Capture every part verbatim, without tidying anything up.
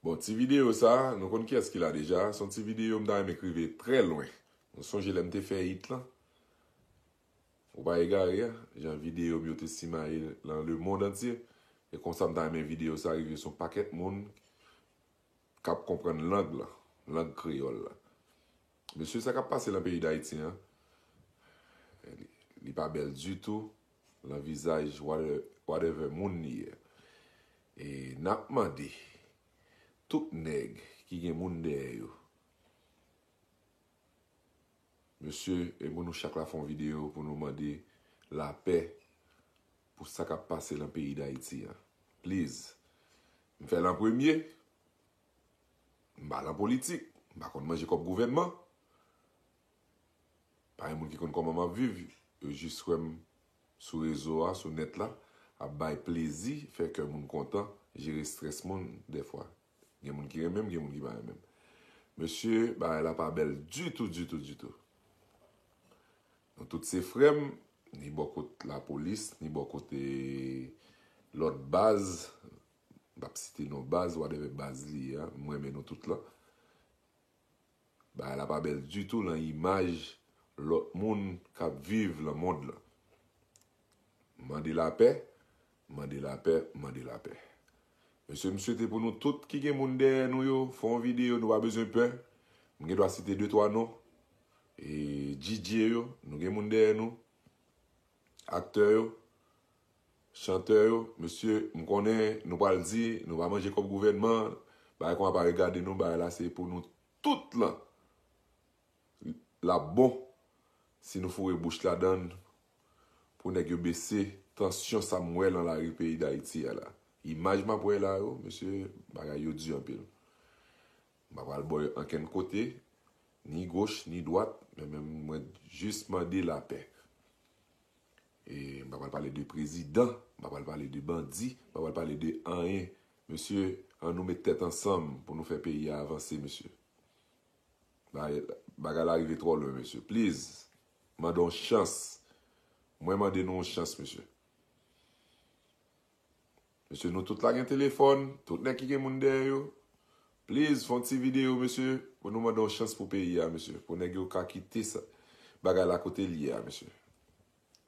Bon, ti videyo sa, nou konn kiyès ki la deja. Se yon ti videyo m ta renmen k rive trè lwen. Nou sonje lè m te fè hit lan? Ou pa egare, a? Jan videyo m yo te simaye nan lemonn antye. E konsa m ta renmen videyo sa rive sou yon pakèt moun k ap konprann lang lan, lang kreyòl la. Mesye, sa k ap pase nan peyi Dayiti an, li, li pa bèl ditou nan vizaj whatever, whatever moun li ye. E n ap mande tout nèg ki gen moun dèyè yo, mesye, e pou nou chak la fè yon videyo pou nou mande lapè pou sa k ap pase nan peyi Dayiti an. Please. M fè l an premye. M pa nan politik. M pa konn manje kòb gouvènman. Pa gen moun ki konn kòman m ap viv. Yo jis wè m sou rezo a, sou nèt la, ap bay plezi, fè kè moun kontan, jere estrès moun dèfwa. Gen moun ki renmen m, gen moun ki pa renmen m. Mesye, bagay la pa bèl ditou, ditou, ditou. Nou tout se frè m, ni bò kot lapolis, ni bò kote lòt baz. M p ap site non baz, whatever baz li ye a, m renmen nou tout lan. Bagay la pa bèl ditou lan imaj lòt moun k ap viv lan mond lan. Mande lapè, mande lapè, mande lapè. Mesye, m swete pou nou tout ki gen moun dèyè nou yo, fè yon videyo, nou pa bezwen pè. M gen dwa site de twa non. E D J yo, nou gen moun dèyè nou. Aktè yo, chantè yo, mesye, m konnen nou pral di, nou pa manje kòb gouvènman, bagay konsa pa regade nou, bagay la se pou nou tout lan. L ap bon si nou foure bouch ladann pou nèg yo bese tansyon sa m wè lan lari peyi Dayiti a la. Imaj m ap wè la yo, mesye, bagay yo di anpil. M pa pral bò yo ankenn kote, ni goch, ni dwat, men, men mwen jis mande lapè. E m pa pral pale de prezidan, m pa pral pale de bandi, m pa pral pale de anyen. Mesye, ann nou met tèt ansanm pou nou fè peyi a avanse, mesye. Bagay, bagay la rive twò lwen, mesye. Please, mande yon chans. Mwen mande nou yon chans, mesye. Mesye, nou tout la gen telefòn, tout nèg ki gen moun dèyè yo. Please, fè yon ti videyo, mesye, pou nou mande yon chans pou peyi a, mesye. Pou nèg yo ka kite sa, bagay la kote l ye a, mesye.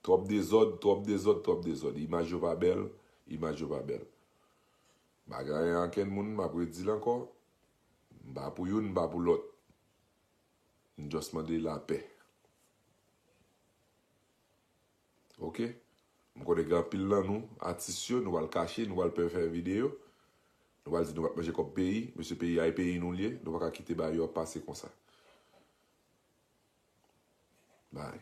Twòp dezòd, twòp dezòd, twòp dezòd. Imaj yo pa bèl, imaj yo pa bèl. M pa gen anyen ankenn moun, m ap redi l ankò. M pa pou youn, m pa pou lòt. M just mande lapè. Oke? M konnen gen anpil nan nou, atis yo, nou pral kache, nou pral pè fè videyo. Nou pral di nou p ap manje kòb peyi. Mesye, peyi a e peyi nou l ye. Nou pa ka kite bagay yo ap pase konsa. Bye.